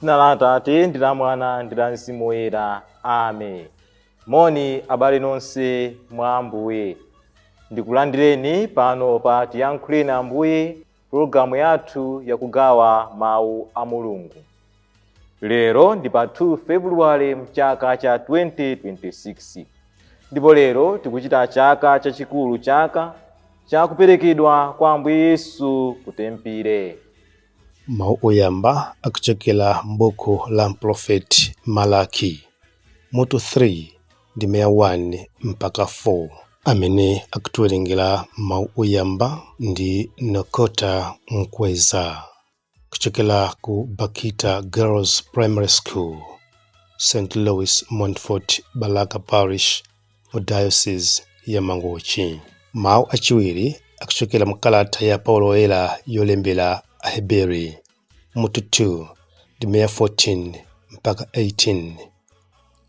Dzina la Atate ndi la Mwana ndi la Mzimu Woyera. Amen. Moni abale nonse mwa Ambuye. Ndikulandireni pano pa Tiyankhuleni Ambuye, pulogalamu yathu yakugawa mawu a Mulungu. Lero ndi pa 2 Februwale mchaka cha 2026 ndipo lero tikuchita chaka chachikulu, chaka chakuperekedwa kwa Ambuye Yesu kutempile. Mawu oyamba akuchokera m'buku la mprofeti Malaki, mutu 3, ndime ya 1 mpaka 4. Amene akutiwerengera mawu oyamba ndi Nokota Mkweza kuchokera ku Bakita Girls Primary School, St. Louis Montfort Balaka Parish mu Diocese ya Mangochi. Mawu achiwiri akuchokera mu kalata ya Paulo Woyera yolembera Aheberi, mutu 2, ndime ya 14 mpaka 18.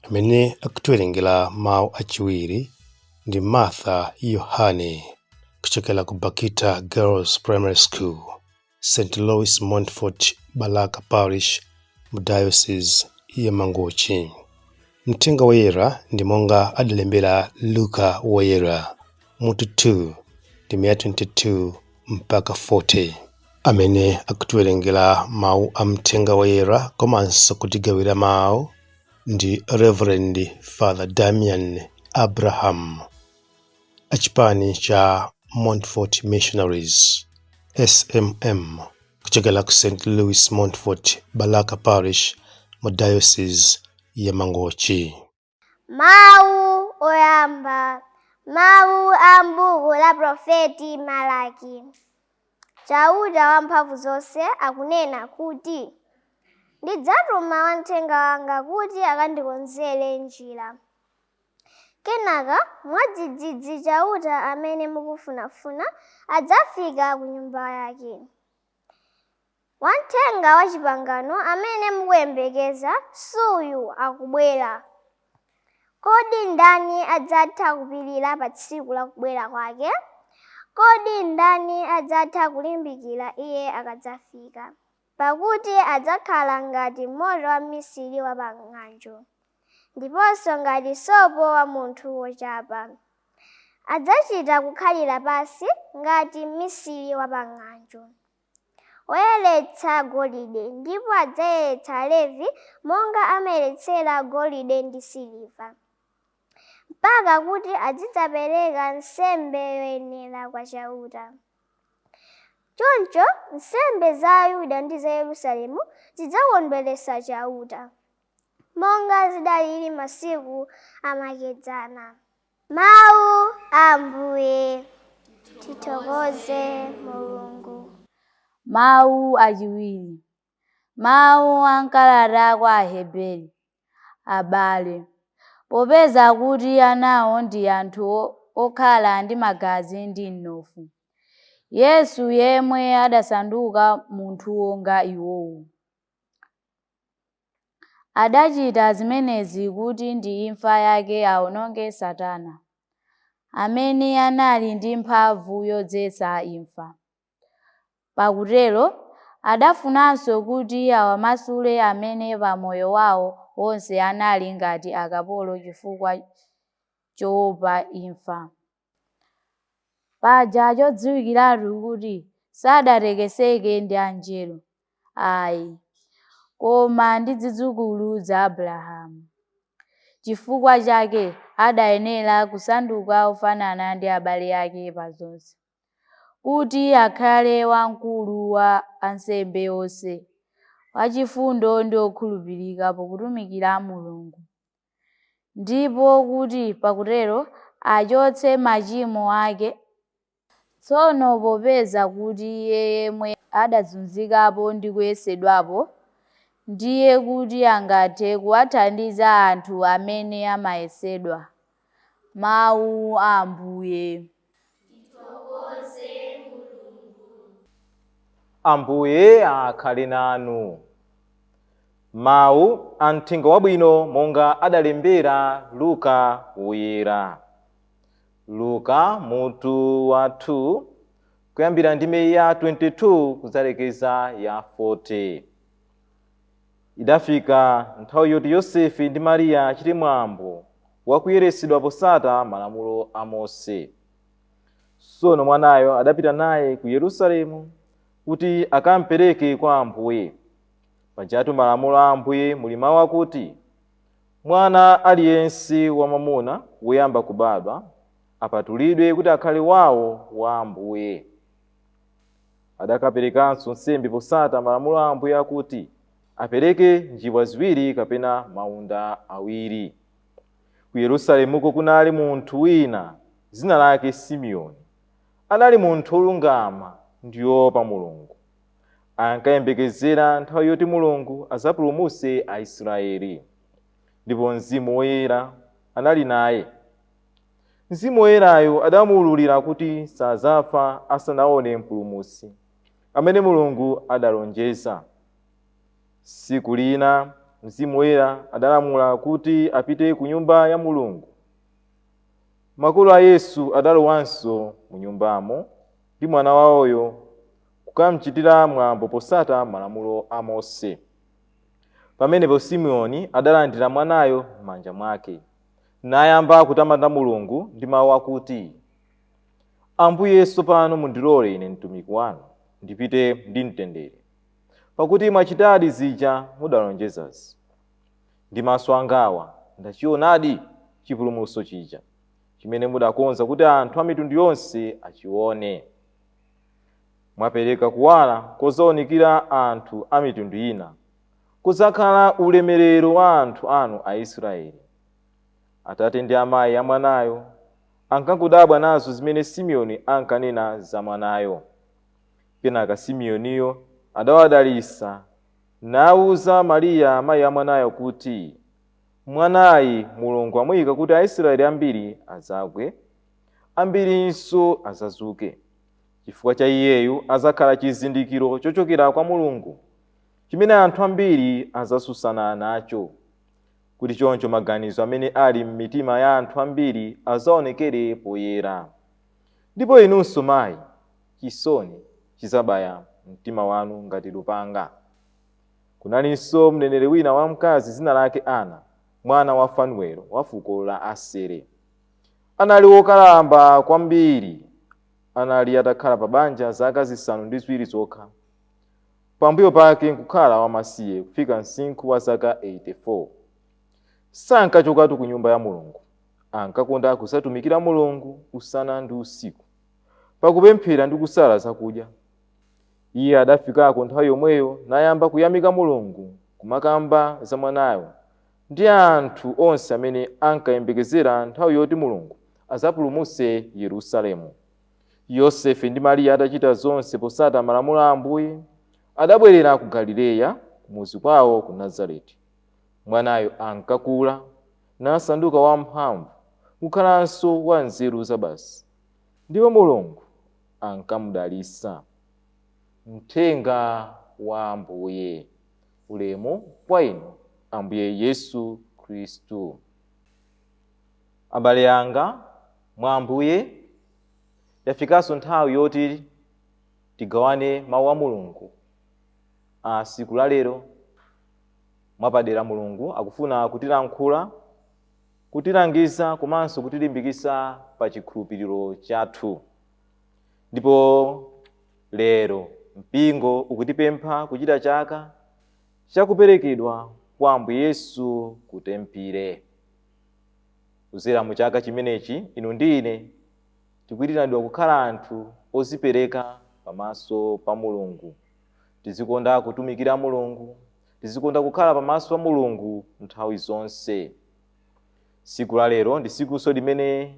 Amene akutiwerengera mawu achiwiri ndi Martha Yohane kuchokera ku Bakita Girls Primary School, St. Louis Montfort Balaka Parish mu Diocese ya Mangochi. Mthenga Woyera ndi monga adalembera Luka Woyera, mutu 2, ndime ya 22 mpaka 40. Amene akutiwerengera mawu a Mthenga Woyera komanso kutigawira mawu ndi Reverend Father Damian Abraham achipani cha Montfort Missionaries SMM kuchokera ku St. Louis Montfort Balaka Parish mu Diocese ya Mangochi. Mawu oyamba, mawu a m'buku la profeti Malaki. Chauta Wamphamvu zonse akunena kuti, "Ndidzatuma wamthenga wanga kuti akandikonzere njira. Kenaka mwadzidzidzi Chauta amene mukufunafuna adzafika ku nyumba yake. Wamthenga wa chipangano amene mukuyembekeza suyu akubwera. Kodi ndani adzatha kupirira pa tsiku la kubwera kwake? Kodi ndani adzatha kulimbikira iye akadzafika? Pakuti adzakhala ngati moto wa mmisiri wa pang'anjo, ndiponso ngati sopo wa munthu wochapa. Adzachita kukhalira pansi ngati mmisiri wa pang'anjo woyeretsa golide, ndipo adzayeretsa Alevi monga amayeretsera golide ndi siliva, mpaka kuti azidzapereka nsembe yoyenera kwa Chauta. Choncho nsembe za Ayuda ndi za Yerusalemu zidzakondweretsa Chauta, monga zidalili masiku amakedzana. Mawu a Ambuye. Tithokoze Mulungu. Mawu achiwiri, mawu a m'kalata kwa Aheberi. Abale, popeza kuti anawo ndi anthu okhala ndi magazi ndi mnofu, Yesu yemwe adasanduka munthu wonga iwowo, adachita zimenezi kuti ndi imfa yake awononge Satana, amene anali ndi mphamvu yodzetsa imfa. Pakutero adafunanso kuti awamasule amene pamoyo wawo wonse anali ngati akapolo chifukwa choopa imfa. Paja chodziwikiratu kuti sadatekeseke ndi anjelo ayi, koma ndi zidzukulu za Abrahamu. Chifukwa chake adayenera kusanduka ofanana ndi abale ake pa zonse, kuti akhale wamkulu wa ansembe onse, wachifundo ndi okhulupirika pokutumikira Mulungu, ndipo kuti pakutero achotse machimo ake. Tsono popeza kuti iye yemwe adazunzikapo ndi kuyesedwapo, ndiye kuti angathe kuwathandiza anthu amene amayesedwa. Mawu a Ambuye. Ambuye akhale nanu. Mawu a Mthenga Wabwino monga adalembera Luka Woyera. Luka mutu wa 2, kuyambira ndime ya 22 kudzalekeza ya 40. Idafika nthawi yoti Yosefe ndi Mariya achite mwambo wakuyeretsedwa posata malamulo a Mose. Tsono mwanayo adapita naye ku Yerusalemu kuti akampereke kwa Ambuye. Pajatu malamulo a Ambuye muli mawu akuti, mwana aliyense wamwamuna woyamba kubadwa apatulidwe kuti akhale wawo wa Ambuye. Adakaperekanso nsembe posata malamulo a Ambuye akuti apereke njiwa ziwiri kapena maunda awiri. Ku Yerusalemuko kunali munthu wina dzina lake Simeoni. Anali munthu wolungama ndi woopa Mulungu. Ankayembekezera nthawi yoti Mulungu adzapulumutse Aisraeli, ndipo Mzimu Woyera anali naye. Mzimu Woyerayo adamuwululira kuti sadzafa asanaone Mpulumutsi amene Mulungu adalonjeza. Tsiku lina Mzimu Woyera adalamula kuti apite ku nyumba ya Mulungu. Makolo a Yesu adalowanso mu nyumbamo ndi mwana wawoyo kukamchitira mwambo posata malamulo a Mose. Pamenepo Simeoni adalandira mwanayo m'manja mwake, nayamba kutamanda Mulungu ndi mawu akuti, Ambuye, tsopano mundilole ine mtumiki wanu ndipite ndi mtendere, pakuti mwachitadi zija mudalonjezazi. Ndi maso angawa ndachionadi chipulumutso chija chimene mudakonza kuti anthu a mitundu yonse achione. Mwapereka kuwala kozawunikira anthu a mitundu ina, kudzakhala ulemerero wa anthu anu Aisraeli. Atate ndi amayi a mwanayo ankakudabwa nazo zimene Simeoni ankanena za mwanayo. Kenaka Simeoniyo adawadalitsa nawuza Mariya amayi a mwanayo kuti, mwanayi Mulungu amuyika kuti Aisraeli ambiri adzagwe, ambirinso adzazuke. Chifukwa cha iyeyu adzakhala chizindikiro chochokera kwa Mulungu, chimene anthu ambiri adzatsutsana nacho, kuti choncho maganizo amene ali m'mitima ya anthu ambiri adzaonekere poyera. Ndipo inunso mayi, chisoni chidzabaya mtima wanu ngati lupanga. Kunalinso mneneri wina wamkazi dzina lake Ana, mwana wa Fanuelo wa fuko la Asere. Anali wokalamba kwambiri, anali atakhala pa banja zaka 7 zokha. Pambuyo pake nkukhala wamasiye kufika msinkhu wa zaka 84. Sankachokatu ku nyumba ya Mulungu, ankakonda kusatumikira Mulungu usana ndi usiku, pakupemphera ndi kusala zakudya. Iye adafikako nthawi yomweyo nayamba kuyamika Mulungu, kumakamba za mwanayo ndi anthu onse amene ankayembekezera nthawi yoti Mulungu adzapulumutse Yerusalemu. Yosefe ndi Mariya atachita zonse posata malamulo a Ambuye, adabwerera ku Galileya, kumuzi kwawo ku Nazareti. Mwanayo ankakula, nasanduka wamphamvu, kukhalanso wa nzeru zabasi, ndipo Mulungu ankamudalitsa. Mthenga wa Ambuye. Ulemu kwa inu, Ambuye Yesu Khristu. Abale anga mwa Ambuye, yafikanso nthawi yoti tigawane mawu a Mulungu a tsiku la lero. Mwapadera Mulungu akufuna kutilankhula, kutilangiza komanso kutilimbikitsa pa chikhulupiriro chathu. Ndipo lero mpingo ukutipempha kuchita chaka chakuperekedwa kwa Ambuye Yesu ku tempile. Kudzera mu chaka chimenechi, inu ndi ine tikuyitanidwa kukhala anthu ozipereka pamaso pa Mulungu. Tizikonda kutumikira Mulungu, tizikonda kukhala pamaso pa Mulungu nthawi zonse. Tsiku la lero ndi tsikunso limene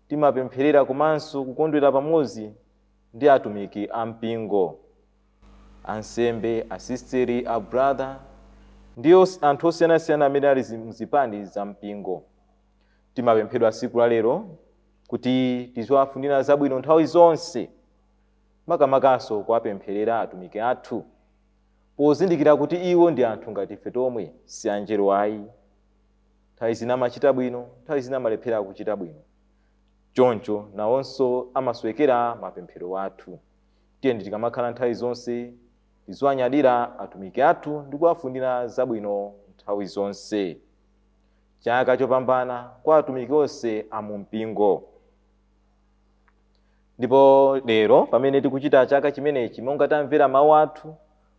timapempherera komanso kukondwera pamodzi ndi atumiki a mpingo, ansembe, asisteri, a brother ndi anthu osiyanasiyana amene ali mzipani za mpingo. Timapemphedwa tsiku la lero kuti tiziwafunira zabwino nthawi zonse, makamakaso kuwapempherera atumiki athu, pozindikira kuti iwo ndi anthu ngati ife tomwe, si anjelo ayi. Nthawi zina amachita bwino, nthawi zina amalephera kuchita bwino. Choncho nawonso amasowekera mapemphero athu. Tiyeni tikamakhala nthawi zonse Tiziwanyadira atumiki athu ndi kuwafunira zabwino nthawi zonse. Chaka chopambana kwa atumiki onse a mu mpingo. Ndipo lero pamene tikuchita chaka chimenechi, monga tamvera mawu athu,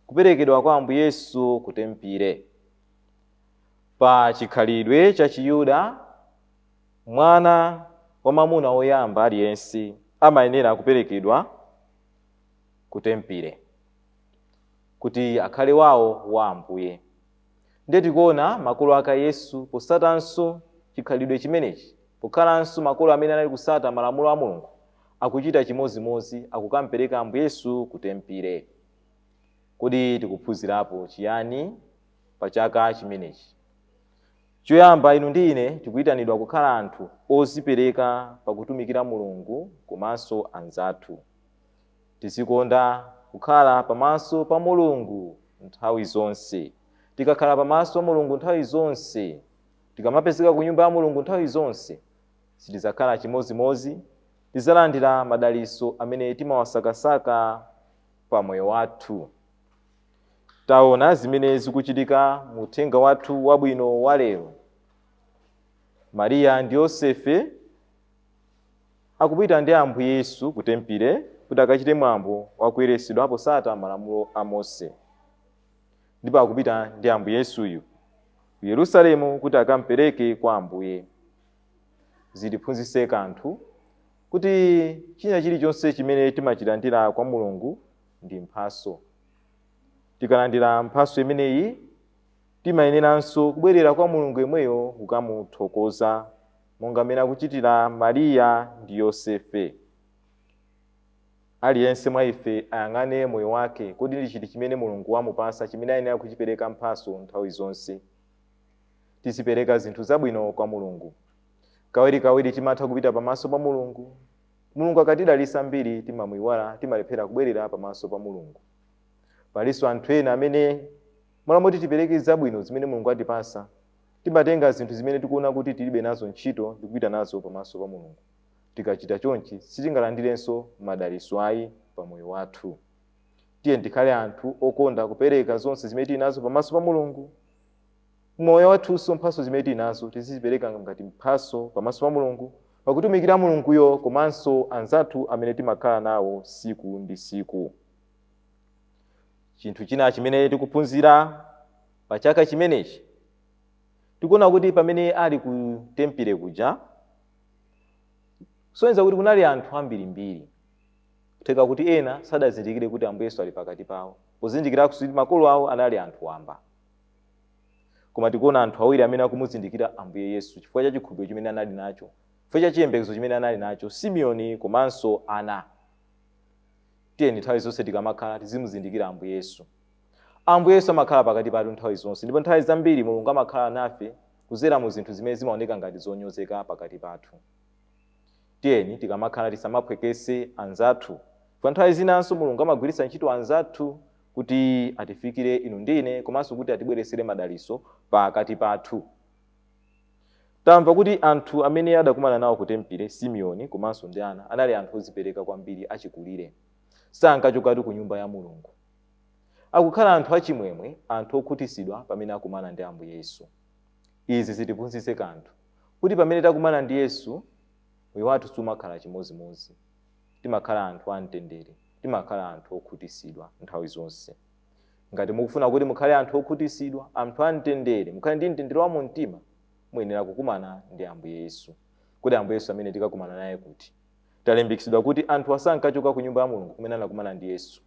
kuperekedwa kwa Ambuye Yesu kutempire. Pa chikhalidwe cha Chiyuda, mwana wamwamuna woyamba aliyense amayenera kuperekedwa kutempire kuti akhale wawo wa Ambuye. Ndiye tikuona makolo ake Yesu posatanso chikhalidwe chimenechi, pokhalanso makolo amene anali kusata malamulo a Mulungu, akuchita chimozimozi, akukampereka Ambuye Yesu kutempire. Kodi tikuphunzirapo chiyani pa chaka chimenechi? Choyamba, inu ndi ine tikuyitanidwa kukhala anthu ozipereka pakutumikira Mulungu komanso anzathu. Tizikonda kukhala pamaso pa Mulungu nthawi zonse. Tikakhala pamaso pa Mulungu nthawi zonse, tikamapezeka ku nyumba ya Mulungu nthawi zonse, sitidzakhala chimozimozi, tidzalandira madalitso amene timawasakasaka pa moyo wathu. Taona zimene zikuchitika mu uthenga wathu wabwino wa lero. Mariya ndi Yosefe akupita ndi Ambuye Yesu kutempire kuti akachite mwambo wakuyeretsedwa posata malamulo a Mose. Ndipo akupita ndi Ambuye Yesuyu ku Yerusalemu kuti akampereke kwa Ambuye. Zitiphunzitse kanthu kuti china chilichonse chimene timachilandira kwa Mulungu ndi mphaso. Tikalandira mphaso imeneyi, timayeneranso kubwerera kwa Mulungu yemweyo kukamuthokoza, monga mmene akuchitira Mariya ndi Yosefe. Aliyense mwa ife ayang'ane moyo wake, kodi ndi chiti chimene Mulungu wamupasa chimene ayenera kuchipereka mphaso nthawi zonse? Tizipereka zinthu zabwino kwa Mulungu. Kawirikawiri timatha kupita pamaso pa Mulungu. Mulungu akatidalitsa mbiri timamuiwala, timalephera kubwerera pamaso pa Mulungu. Palinso anthu ena amene m'malo moti tipereke zabwino zimene Mulungu atipasa, timatenga zinthu zimene tikuona kuti tilibe nazo ntchito ndi kupita nazo pamaso pa Mulungu. Tikachita chonchi sitingalandirenso madalitso ayi pa moyo wathu. Tiye tikhale anthu okonda kupereka zonse zimene tili nazo pamaso pa Mulungu. Moyo wathunso, mphaso zimene tili nazo tizizipereka ngati mphaso pamaso pa Mulungu, pakutumikira Mulunguyo komanso anzathu amene timakhala nawo siku ndi siku. Chinthu china chimene tikuphunzira pa chaka chimenechi, tikuona kuti pamene ali ku tempile kuja, kusonyeza kuti kunali anthu ambirimbiri, kutheka kuti ena sadazindikire kuti Ambuye Yesu ali pakati pawo, pozindikira kuti makolo awo anali anthu wamba. Koma tikuona anthu awiri amene akumuzindikira Ambuye Yesu chifukwa cha chikhulupiriro chimene anali nacho, chifukwa cha chiyembekezo chimene anali nacho, Simeoni komanso Ana. Tiyeni nthawi zonse tikamakhala tizimuzindikira Ambuye Yesu. Ambuye Yesu amakhala pakati pathu nthawi zonse, ndipo nthawi zambiri Mulungu amakhala nafe kudzera mu zinthu zimene zimaoneka ngati zonyozeka pakati pathu. Tiyeni tikamakhala tisamaphwekese anzathu, chifukwa nthawi zinanso Mulungu amagwiritsa ntchito anzathu kuti atifikire inu ndi ine komanso kuti atibweresere madalitso pakati pathu. Tamva kuti anthu amene adakumana nawo ku tempile, Simeoni komanso ndi Ana, anali anthu odzipereka kwambiri achikulire. Sankachokatu ku nyumba ya Mulungu. Akukhala anthu achimwemwe, anthu okhutitsidwa pamene akumana ndi Ambuye Yesu. Izi zitiphunzitse kanthu kuti pamene takumana ndi Yesu, moyo wathu sumakhala chimozimozi. Timakhala anthu amtendere, timakhala anthu okhutitsidwa nthawi zonse. Ngati mukufuna kuti mukhale anthu okhutitsidwa, anthu amtendere, mukhale ndi mtendere wa mumtima, muyenera kukumana ndi Ambuye Yesu. Kodi Ambuye Yesu amene tikakumana naye kuti? Talimbikitsidwa kuti anthu asankachoka ku nyumba ya Mulungu kumene anakumana ndi Yesu.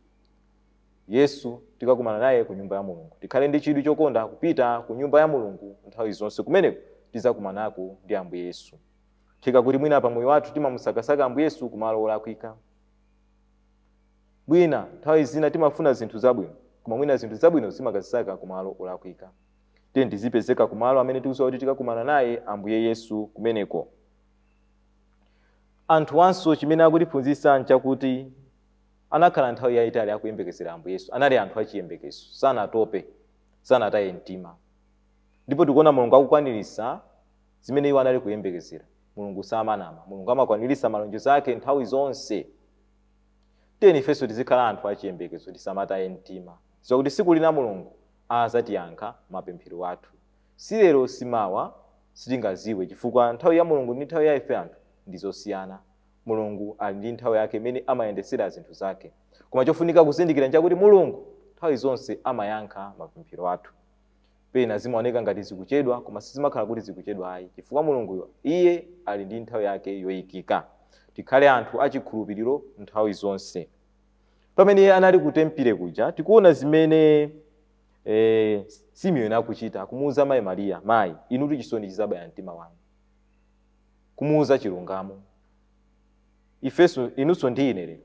Yesu tikakumana naye ku nyumba ya Mulungu. Tikhale ndi chidwi chokonda kupita ku nyumba ya Mulungu nthawi zonse, kumeneko tidzakumanako ndi Ambuye Yesu. Theka kuti mwina pa moyo wathu timamusakasaka Ambuye Yesu kumalo olakwika. Mwina nthawi zina timafuna zinthu zabwino, koma mwina zinthu zabwino zimakazisaka kumalo olakwika. Tiye tizipezeka kumalo amene tikudziwa kuti tikakumana naye Ambuye Yesu kumeneko. Anthu wanso chimene akutiphunzitsa nchakuti anakhala nthawi yayitali akuyembekezera Ambuye Yesu. Anali anthu achiyembekezo, sanatope, sanataye mtima. Ndipo tikuona Mulungu akukwaniritsa zimene iwo anali kuyembekezera. Mulungu samanama, Mulungu amakwaniritsa malonjezo ake nthawi zonse. Tiyeni ifenso tizikhala anthu achiyembekezo, tisamataye mtima. Ziwa kuti tsiku lina Mulungu azatiyankha mapemphero athu. Si lero simawa, sitingaziwe, chifukwa nthawi ya Mulungu ndi nthawi ya ife anthu ndi zosiyana. Mulungu ali ndi nthawi yake imene amayendetsera zinthu zake, koma chofunika kuzindikira nchakuti Mulungu nthawi zonse amayankha mapemphero athu. Pena zimaoneka ngati zikuchedwa, koma sizimakhala kuti zikuchedwa ayi, chifukwa Mulunguyo iye ali ndi nthawi yake yoyikika. Tikhale anthu achikhulupiriro nthawi zonse. Pamene anali ku tempile kuja, tikuona zimene Simeoni akuchita, kumuuza mayi Mariya, mayi inutu chisoni chizabaya mtima wanu, kumuuza chilungamo. Ifenso, inunso ndi ine lero,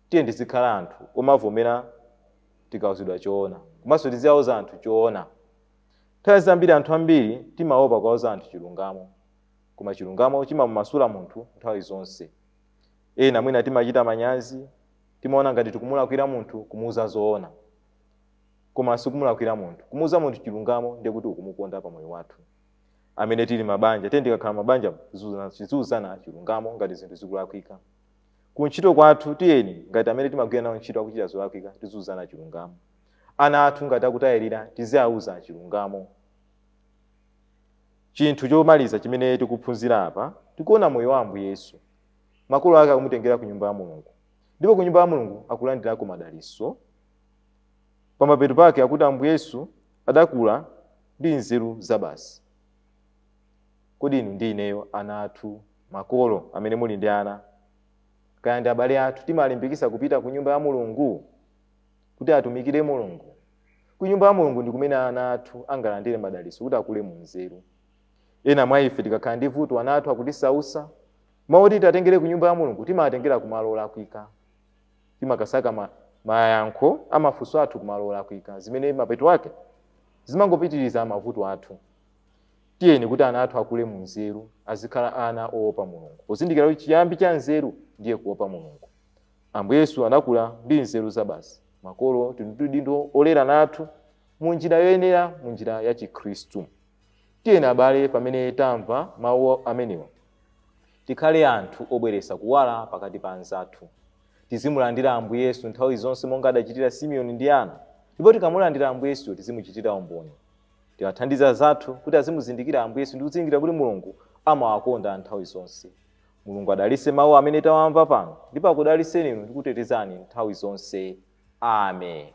tiye tizikhala anthu omavomera tikauzidwa choona, komanso tiziyauza anthu choona. Nthawi zambiri anthu ambiri timaopa kuwauza anthu chilungamo, koma chilungamo chimamumasula munthu nthawi zonse. Ena mwina timachita manyazi, timaona ngati tikumulakwira munthu kumuuza zoona, koma sikumulakwira munthu. Kumuuza munthu chilungamo ndiye kuti ukumukonda pa moyo wathu. Amene tili mabanja, tiye tikakhala mabanja tiziuzana chilungamo ngati zinthu zikulakwika. Kuntchito kwathu, tiyeni ngati amene timagwira nawo ntchito akuchita zolakwika, tiziuzana chilungamo. Ana athu ngati akutayirira, tiziauza chilungamo. Chinthu chomaliza chimene tikuphunzira apa, tikuona moyo wa Ambuye Yesu. Makolo ake akumutengera ku nyumba ya Mulungu, ndipo ku nyumba ya Mulungu akulandirako madalitso. Pamapeto pake akuti Ambuye Yesu adakula ndi nzeru zabasi. Kodi inu ndi ineyo, ana athu, makolo amene muli ndi ana, kaya ndi abale athu, timalimbikitsa kupita ku nyumba ya Mulungu kuti atumikire Mulungu? Ku nyumba ya Mulungu ndi kumene ana athu angalandire madalitso kuti akule mu nzeru. Ena mwa ife tikakhala ndi vuto, ana athu akutisausa, mauti tatengere ku nyumba ya Mulungu, timatengera kumalo olakwika. Timakasaka mayankho amafunso athu kumalo olakwika, zimene mapeto ake zimangopitiriza mavuto athu. Tiyeni kuti ana athu akule mu nzeru, azikhala ana oopa Mulungu, pozindikira kuti chiyambi cha nzeru ndiye kuopa Mulungu. Ambuye Yesu anakula ndi nzeru zabasi. Makolo tili ndi udindo olera ana athu mu njira yoyenera, mu njira ya Chikhristu. Tiyeni abale, pamene tamva mawu amenewa, tikhale anthu obweretsa kuwala pakati pa anzathu. Tizimulandira Ambuye Yesu nthawi zonse monga adachitira Simeoni ndi Ana, ndipo tikamulandira Ambuye Yesu tizimuchitira umboni. Tiwathandiza anzathu kuti azimuzindikira Ambuye Yesu ndi kuzindikira kuti Mulungu amawakonda nthawi zonse. Mulungu adalitse mawu amene tawamva pano, ndipo akudalitseni inu ndi kutetezani nthawi zonse. Amen.